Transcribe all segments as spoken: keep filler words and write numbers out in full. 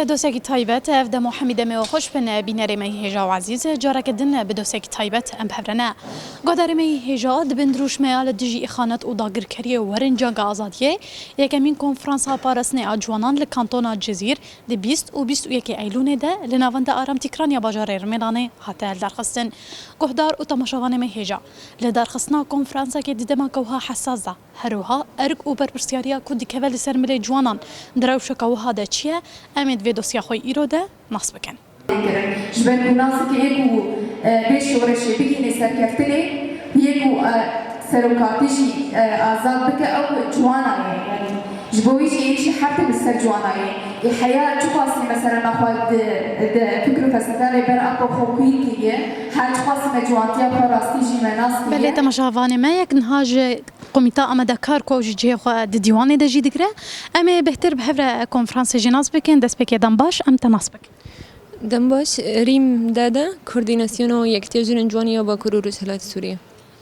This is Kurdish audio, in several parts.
Dosyekî taybet, ev demo hemî demê we xweş bin, bînerê me yî hêja û ezîz, careke din bi dosyekî taybet em bi hev re ne. Guhdarê me yî hêja, di bin dirûşmeya li dijî îxanet û dagirkeriyê werin cenga azadiyê, yekemîn konferansa parastinê a ciwanan li kantona Cizîr di bîst û bîst û yekê Eylûnê de li navenda Aram Tîkraniya bajarê Rimedanê hate hildarxistin. Guhdar û temaşevanê me hêja, li darxistina konferansekê di demeke wiha hesas de, her wiha erk û berpirsyariya ku dikeve li ser milê ciwanan di rewşeke wiha de çi ye, em ê di vê dosya xwe îro de nas bikin. Ji ber ku nas dike yê ku, e, vê şoreşê bigihîne serkeftinê, yê ku, e, serokatî jî, e, azad bike, ew ciwana ye. Yanî ji bo wî jî êrîşî her tim li ser ciwana ye. Ê heya çiqasî mesela nexwe di, di fikr û felsefe Rêber Apo xwe kuyî kiriye, her çiqasî me ciwantiya xwe rastî jî me nas kiriye. Belê, temaşevanê me, yek niha ji Komîta Amadekar ku ew jî cihê xwe di dîwanê de jî digire. Em ê bêhtir bi hev re konferansê jî nas bikin, destpêkê dem baş, em te nas bikin. Dem baş, Rîm Dede, Koordînasyona Yekîtiya Jinên Ciwanî ya Bakur û Rojhilatê Sûriyê.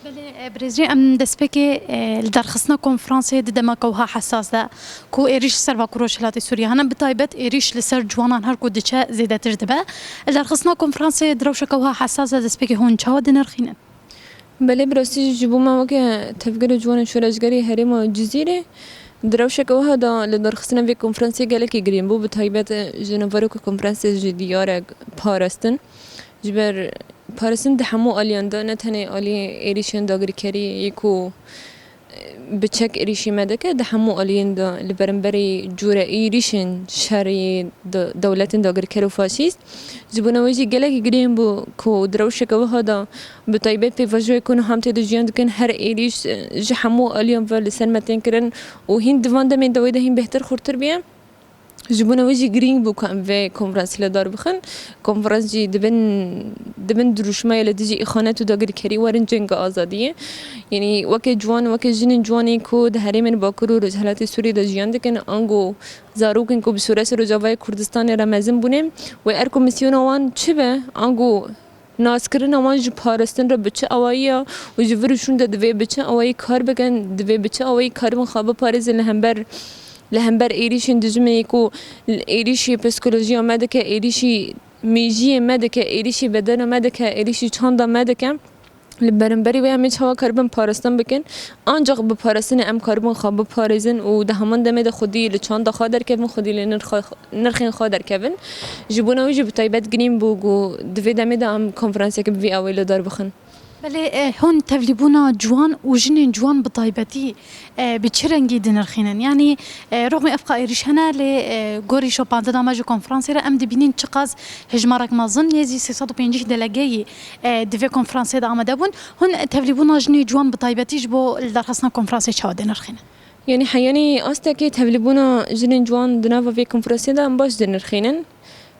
Belê, e, birêz Rîm, em destpêkê, e, li darxistina konferansê di demeke wiha hesas de ku êrîş li ser Bakur û Rojhilatê Sûriyê hene, bi taybet êrîş li ser ciwanan her ku diçe zêdetir dibe. Li darxistina konferansê di rewşeke wiha hesas de destpêkê hûn çawa dinirxînin? Belê, bi rastî jî ji bo me weke Tevgera Ciwanên Şoreşgerê Herêma Cizîrê di rewşeke wiha de li darxistina vê konferansê gelekî girîng bû, bi taybet ji navberoka konferansê jî diyar e parastin. Ji ber parastin di hemû aliyan de, ne tenê aliyê êrîşên dagirkerî yê ku bi çek êrîşî me dike, di hemû aliyên de li beramberî cûre êrîşên şerê de-, dewletên dagirker û faşîst. Ji bona wê jî gelekî girîng bû ku di rewşeke wiha de, bi taybet pêvajoyê ku niha em tê de jiyan dikin, her êrîş, e, ji hemû aliyan ve li ser me tên kirin û hîn di van demên dawî de hîn bêhtir xurtir bûye. Ji bona wê jî girîng bû ku em vê konferansê li dar bixin. Konferans jî di bin, di bin dirûşmeya li dijî îxanet û dagirkerî werin cenga azadiyê. Yanî weke ciwan, weke jinên ciwanê ku di herêmên Bakur û Rojhilatê Sûriyê de jiyan dikin, ango zarokên ku bi şoreşa Rojavayê Kurdistanê re mezin bûne, wê her ku mîsyona wan çi be, ango naskirina wan ji parastin re bi çi awayî ye û ji vir û şûn de divê bi çi awayî kar bikin, divê bi çi awayî karibin xwe biparêzin li hember, li hember êrîşên dijminê ku êrîşî psîkolojiya me dike, êrîşî mêjiyê me dike, êrîşî bedena me dike, êrîşî çanda me dike. Li beramberî wê em ê çawa karibin parastin bikin? Ancaq bi parastinê em karibin xwe biparêzin û di heman demê de xwedî li çanda xwe derkevin, xwedî li nirxa-, nirxên xwe derkevin. Ji bona wî jî bi taybet girîng bû ku di vê demê de em konferanseke bi vî awayî li dar bixin. Belê, e, hûn tevlîbûna ciwan û jinên ciwan bi taybetî, e, bi çi rengî dinirxînin? Yanî, e, rûxmê evqa êrîş hene, lê, e, gorî şopandina me ji konferansê re em dibînin çiqas hejmarek mezin, nêzî sê sed û pêncî delegeyî, e, di vê konferansê de amade bûn. Hûn tevlîbûna jinê ciwan bi taybetî ji bo li darxistina konferansê çawa dinirxînin? Yanî heyanî astekê tevlîbûna jinên ciwan di nava vê konferansê de em baş dinirxînin.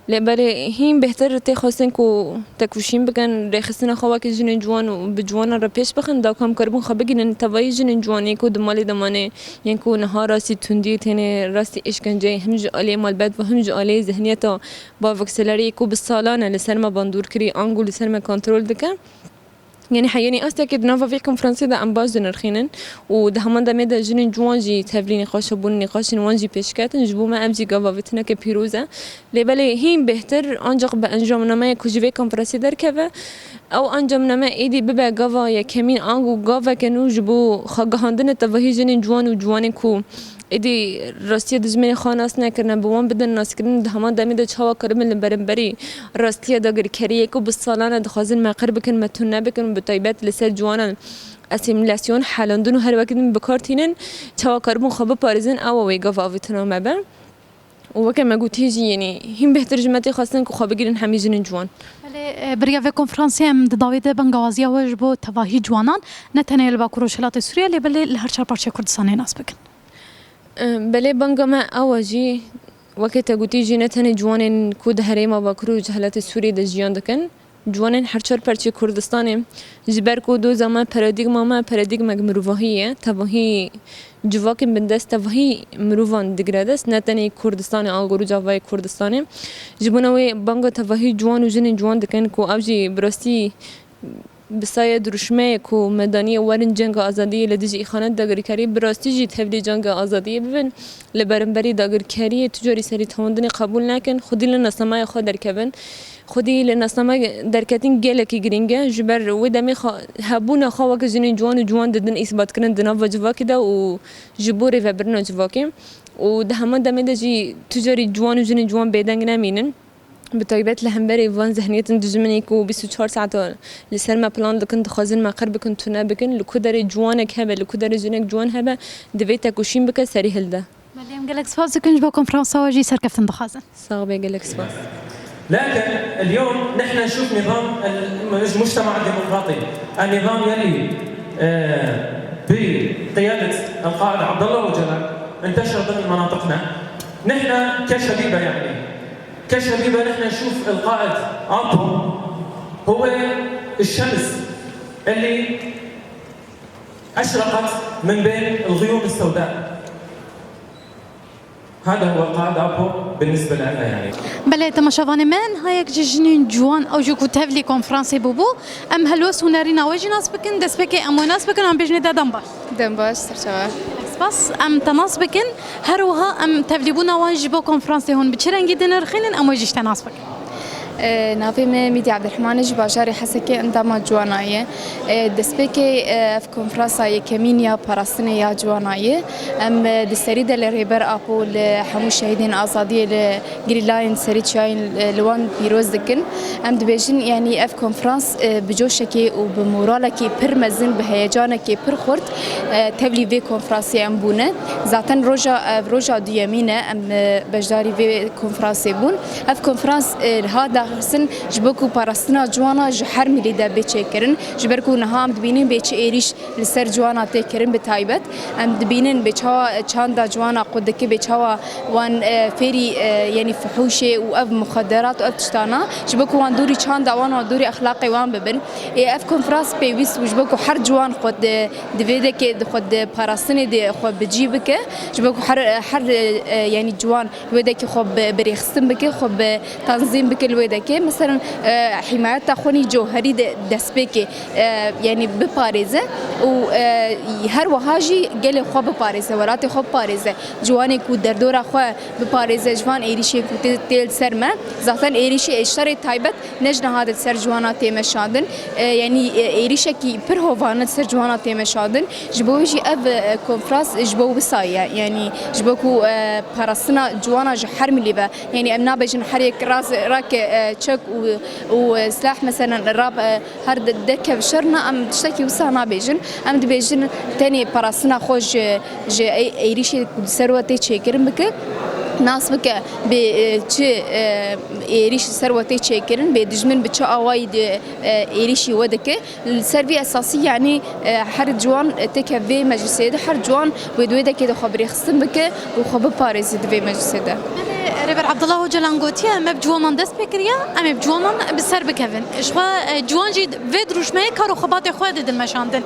Lê belê hîn bêhtir tê xwestin ku tekoşîn bikin, rêxistina xwe weke jinên ciwan û bi ciwanan re pêş bixin, da ku em karibin xwe bigihînin tevayî jinên ciwanê ku di malê de mane, yên ku niha rastî tundî têne, rastî îşkenceyê him ji aliyê malbat ve him ji aliyê zihniyeta bavikseleriyê ku bi salan e li ser me bandor kirî, ango li ser me kontrol dike. Yanî heyanî astekê di nava vê konferansê de em baş dinirxînin û di heman demê de jinên ciwan jî tevlî nîqaşa bûn, nîqaşên wan jî pêşketin. Ji bo me ev jî gava avêtineke pîroz e. Lê belê hîn bêhtir ancaq bi encamnameyek ku ji vê konferansê derkeve, ew encamname êdî bibe gava yekemîn ango gaveke nû ji bo xwegihandinê tevahî jinên ciwan û ciwanên ku êdî rastiya dijminê xwe nas nekirine, bi wan bidin naskirin, di heman demê de çawa karibin li beramberî rastiya dagirkeriyê ku bi salan e dixwazin me qir bikin, me tune bikin û bi taybet li ser ciwanan asîmîlasyon, helandin û her wekî din bi kar tînin, çawa karibin xwe biparêzin, ew e wê gava avêtina me be. Û weke me gotî jî, yanî hîn bêhtir ji me tê xwestin ku xwe bigihînin hemî jinên ciwan. Belê, e, bi riya vê konferansê em di dawî de bengawaziya we ji bo tevahî ciwanan, ne tenê li Bakur û Rojhilatê Sûriyê, lê belê li her çar parçeyê Kurdistanê nas bikin. Belê, banga me ew e jî, weke te gotî jî, ne tenê ciwanên ku di herêma Bakur û Rojhilatê Sûriyê de jiyan dikin, ciwanên her çar parçeyê Kurdistanê, ji ber ku doza me, paradîgma me, paradîgmek mirovahî ye, tevahî civakên bindest, tevahî mirovan digire dest, ne tenê Kurdistanê, ango Rojavayê Kurdistanê. Ji bona wê banga tevahî ciwan û jinên ciwan dikin ku ew jî bi rastî Bi sayê dirûşmeyê ku me daniye werin cenga azadiyê li dijî îxanet dagirkerî, bi rastî jî tevlî cenga azadiyê bibin, li beramberî dagirkeriyê tu carî serî tewandinê qebûl nekin, xwedî li nasnameya xwe derkevin. Xwedî li nasname derketin gelekî girîng e, ji ber wê demê xwe, hebûna xwe weke jinên ciwan û ciwan didin îsbatkirin di nava civakê de û ji bo rêvebirina civakê. Û di heman demê de jî tu carî ciwan û jinên ciwan bêdeng nemînin. Bi taybet li hemberî van zihniyetên dijminê ku bîst û çar saeta li ser me plan dikin, dixwazin me qir bikin, tune bikin. Li ku derê ciwanek hebe, li ku derê jinek ciwan hebe, divê tekoşîn bike, serî hilde. Belê, em gelek spas dikin ji bo konferansa we jî serkeftin dixwazin. Sax bê, gelek spas. لكن اليوم نحن نشوف نظام المجتمع الديمقراطي، النظام يلي، آه، بقيادة القائد عبد الله أوجلان انتشر ضمن مناطقنا. نحن كشبيبة، يعني، كشبيبة نحن نشوف القائد أبو هو الشمس اللي أشرقت من بين الغيوم السوداء. هذا هو القائد أبو بالنسبة لنا، يعني. Belê, temaşevanê me, niha yek ji jinên ciwan ew jî ku tevlî konferansê bûbû, em helwest û nerîna wê jî nas bikin, destpêkê em wê nas bikin, em bêjinê de dem baş. Dem baş, serçava. Spas, em te nas bikin. Her wiha em tevlîbûna wan ji bo konferansê hûn bi çi rengî dinirxînin, em wê jî ji te nas bikin. E, navê me Mîdî Ebdurehman e, ji bajarê Hesekê endama Ciwana ye. E, destpêkê, e, ev konferansa yekemîn ya parastinê ya Ciwana ye. Em, e, di serî de li Rêber Apo, li hemû şehîdên azadiyê, li gerîlayên serî çiyayên, e, li wan pîroz dikin. Em dibêjin, yanî ev konferans, e, bi coşekê û bi moralekî pir mezin, bi heyecanekê pir xurt, e, tevlî vê konferansê em bûne. Zaten roja, ev roja duyemîn e, em, e, beşdarî vê konferansê bûn. Ev konferans, e, hat daxistin ji bo ku parastina ciwana ji her mîlî de bê çêkirin. Ji ber ku niha em dibînin bê çi êrîş li ser ciwana tê kirin bi taybet. Em dibînin bê çawa çanda ciwana qut dike, bê çawa wan, e, fêrî, e, yanî fihûşê û ev muxederat û ev tiştana, ji bo ku wan dûrî çanda wan, wan dûrî exlaqê wan bibin. Ê, ev konferans pêwîst bû ji bo ku her ciwan xwe di, di vê dekê, di xwe di parastinê de xwe bi cî bike. Ji bo ku her, her, e, yanî ciwan li wê dekê xwe bi, bi rêxistin bike, xwe bi tanzîm bike li wê dekê. Meselen, e, hîmayeta xwe nî cewherî de destpêkê, e, yanî biparêze û, e, her wiha jî gelê xwe biparêze, welatê xwe biparêze. Ciwanê ku derdora xwe biparêze ji van êrîşên ku tê, tê li ser me. Zaten êrîşê, e, şerê taybet ne ji niha de li ser ciwana tê meşandin. E, yanî, e, êrîşekî pir hovane li ser ciwana tê meşandin. Ji bo wê jî ev, e, konferans ji bo wisa ye. Yanî ji bo ku, e, parastina ciwana ji her milî ve. Yanî em nabêjin her yek raz, rake, e, çek û, û, e, silah, meselen, rab, e, her de-, derkev şer, na, em tiştekî wisa nabêjin. Em dibêjin tenê parastina xwe ji, ji ê-, êrîşê ku di ser we tê çêkirin bike, nas bike bê, e, çi, e, êrîş li ser we tê çêkirin, bê dijmin bi çi awayî di, e, êrîşî we dike. Li ser vî esasî, yanî, e, her ciwan têke vê meclisê de, her ciwan wê di wê dekê de xwe bi rêxistin bike û xwe biparêze di vê meclisê de. Belê, Rêber Abdullah Ocalan gotiye, em ev ciwanan dest pê kiriye, em ê bi ciwanan bi ser bikevin. Ji xwe, e, ciwan jî vê dirûşmeyê kar û xebatê xwe didin meşandin.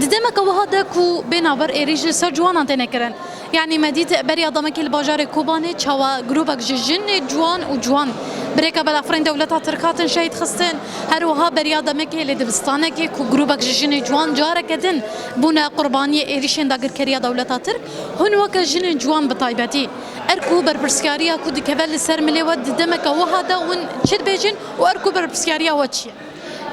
Di demeke wiha de ku bê navber êrîş li ser ciwanan têne kirin. Yanî me dît beriya demekê li bajarê Kobanê çawa grûbek ji jinê ciwan û ciwan bi rêkebelafirên dewleta Tirk hatin şehîd xistin. Her wiha beriya demekê li dibistanekê ku grûbek ji jinê ciwan careke din bûne qurbaniyê êrîşên dagirkeriya dewleta Tirk, hûn weke jinên ciwan bi taybetî. Er ku berpirsyariya ku dikeve li ser milê we di demeke wiha de hûn çi dibêjin û er ku berpirsyariya we çi ye?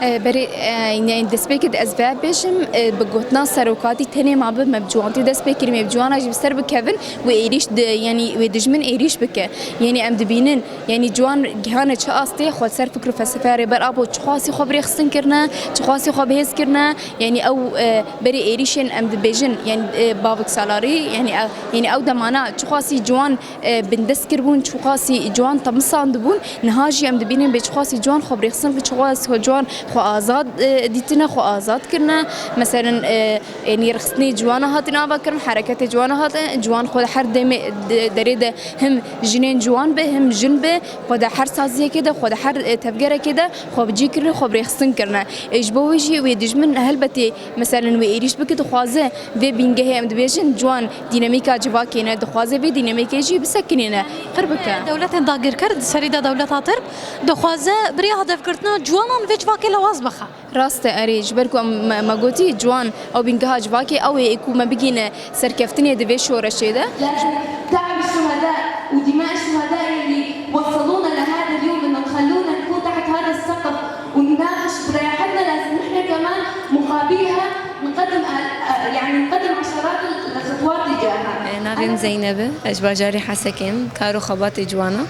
E, berê, e, yanî destpêkê de ez vê bêjim, e, bi gotina serokatî tenê mabe me bi ciwantî dest pê kirî, me bi ciwana jî bi ser bikevin, wê êrîş di, yanî wê dijmin êrîş bike. Yanî em dibînin, yanî ciwan gihane çi astê, xwe ser fikr û felsefeya Rêber Apo çiqasî xwe bi rêxistin kirine, çiqasî xwe bi hêz kirine. Yanî ew, e, berê êrîşên em dibêjin, yanî, e, bavik salarî, yanî, e, yanî ew demana çiqasî ciwan e, bindest kiribûn, çiqasî ciwan temisandibûn. Niha jî em dibînin bê çiqasî ciwan xwe bi rêxistin, çiqasî ciwan xwe azad, e, dîtine, xwe azad kirine. Meselen, e, yanî rêxistinê ciwana hatin avakirin, hereketê ciwana hatin, ciwan xwe di her demê, de-, derê de him jinên ciwan be, him jin be, xwe di her saziyekê de, xwe di her, e, tevgerekê de xwe bi cî kirine, xwe bi rêxistin kirine. E, ji bo wê jî wê dijmin helbetê, meselen, wê êrîş bike, dixwaze vê bîngehê, em dibêjin, ciwan dînamîka civakê ne, dixwaze vê dînamîkê jî bisekinîne, qir bike. Dewletên dagirker di serî de dewleta Tirk dixwaze bi rêya hedefgirtina ciwanan vê civakê li Waz bixe. Rast e, erê, ji ber ku em, me, me gotî ciwan ew bîngeha civakê ew ê ku me bigîne serkeftinê di vê şoreşê de. لكن تعب الشهداء ودماء الشهداء اللي وصلونا لهذا اليوم، إنه خلونا نكون تحت هذا السقف ونناقش براحتنا، لازم نحن كمان مقابلها نقدم، آه، يعني نقدم عشرات الخطوات تجاهها. Navê min Zeyneb e, ez ji bajarê Hesekê im, kar û xebatê ciwana.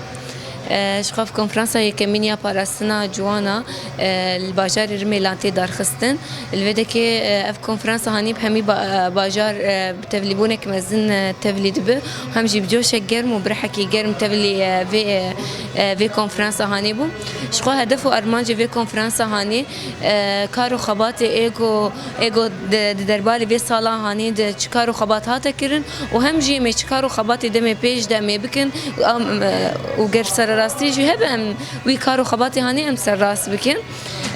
E, ji xwe ev konferansa yekemîn ya parastina ciwana, e, li bajarê Rimêlan tê darxistin. Li vê dekê, e, ev konferansa hanî bi hemî ba-, e, bajar, e, bi tevlîbûnek mezin, e, tevlî dibe. Hem jî bi coşek germ û bi rihekî germ tevlî, e, vê, e, e, vê konferansa hanê bû. Ji xwe hedef û armancê vê konferansa hanê, e, kar û xebatê ê ku, ê ku di, di derbarê vê sala hanê de çi kar û xebat hate kirin û hem jî em ê çi kar û xebatê demê pêş de em ê bikin, em, e, û ger sererastî jî hebe em wî kar û xebatê hanê em serrast bikin.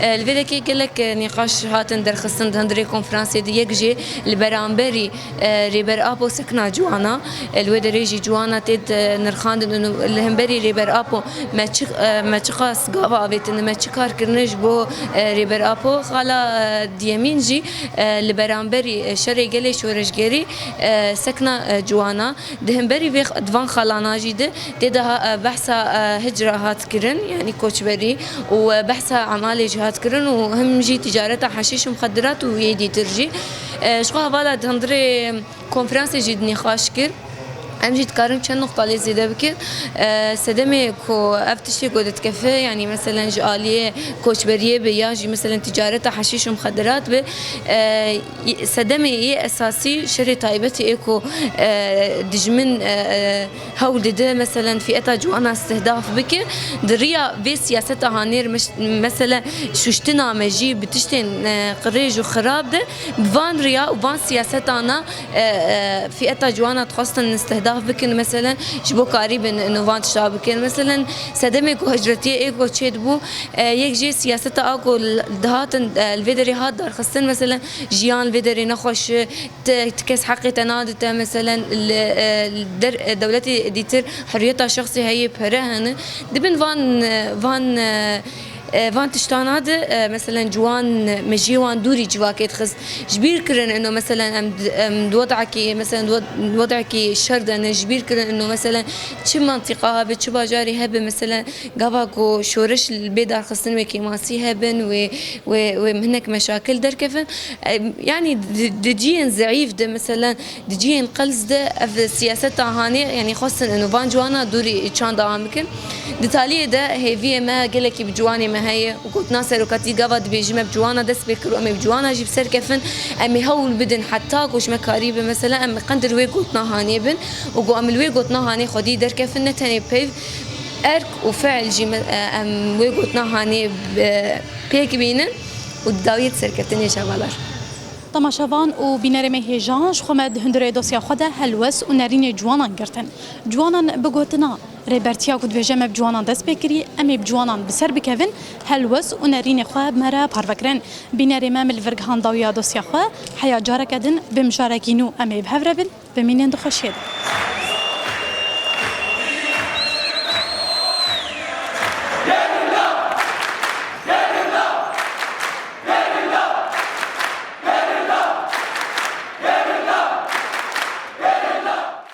E, li vê dekê gelek, e, nîqaş hatin derxistin di hundirê konferansê de, yek jê li beramberî, e, Rêber Apo sekna ciwana, e, li wê derê jî ciwana tê de nirxandin û li hemberî Rêber Apo me çi, e, me çiqas gav avêtin, me çi kar kirine ji bo, e, Rêber Apo. Xala, e, diyemîn jî, e, li beramberî, e, şerê gelê şoreşgerî, e, sekna, e, ciwana. Di hemberî vê, di van xalana jî de tê de ha, e, behsa, e, hicra hat kirin, yanî koçberî û, e, behsa emalê jî hat kirin û him jî ticareta heşîş û muxeddirat û yê dîtir jî. E, ji xwe hevala di hundirê konferansê jî nîqaş kir. Em jî dikarin çend nuqta lê zêde bikin. E, sedemê ku ev tiştê ku didikeve, yanî meselen ji aliyê koçberiyê be ya jî meselen ticareta heşîş û muxeddirat be, e, sedemê yê esasî şerê taybetê ê ku, e, dijmin, e, e, hewl dide, meselen, fiyeta ciwana istihdaf bike, di riya vê siyaseta hanê re meş-, meselen, şuştina me jî bi tiştên, e, qirêj û xirab de, bi van riya û van siyasetana, e, e, fiyeta ciwana dixwestin istihdaf bikin, meselen, ji bo karîbin ino van tişta bikin. Meselen, sedemê ku hicretiyê ê ku çêdibû, e, yek jê siyaseta a ku l-, dihatin, e, li vê derê hat darxistin, meselen, jiyan li vê derê nexweş e, Ti, ti kes heqê te nadite, meselen, li, e, li der, e, dewletê dîtir hurriyeta şexsî heye, pere hene. Di bin van, e, van, e, e, van tiştana de, e, meselen, ciwan, e, mejiyê wan dûrî civakê dixist. Ji bîr kirin ino, meselen, em, em di wedekî, meselen, di wed-, wedekî şer de ne, ji bîr kirin ino, meselen, çi mentiqa hebe, çi bajarê hebe, meselen, gava ku şoreş li bê darxistin wê kêmasî hebin, wê, wê, wê hinek meşakil derkevin. Em, yanî di, di cihên zeîf de, meselen, di cihên qels de ev siyaseta hanê, yanî xwestin ino van ciwana dûrî çanda wan bikin. Di taliyê de hêviyê me gelekî bi ciwanê me heye û gotina serokatî gava dibêjim me bi ciwana dest pê kir û em ê bi ciwana jî bi ser kefin, em ê hewl bidin heta ku ji me karî be, meselen, em qendir wê gotina hanê bin û ku em li wê gotina hanê xwedî derkefin, ne tenê peyv, erk û fiil jî me, em wê gotina hanê, e, pêk bînin û di dawiyê di serkeftinê ji hevalar. Temaşevan û bînerê me hêja, ji xwe me di hundirê dosya xwe de helwest û nerînê ciwanan girtin. Ciwanan bi gotina rêbertiya ku dibêje me bi ciwanan dest pê kirî, em ê bi ciwanan bi ser bikevin, helwest û nerînê xwe bi me re parve kirin. Bînerê me, em li vir gihan dawiya dosya xwe, heya careke din bi mijarekî nû em ê bi hev re bin, bimînin di xweşiyê de.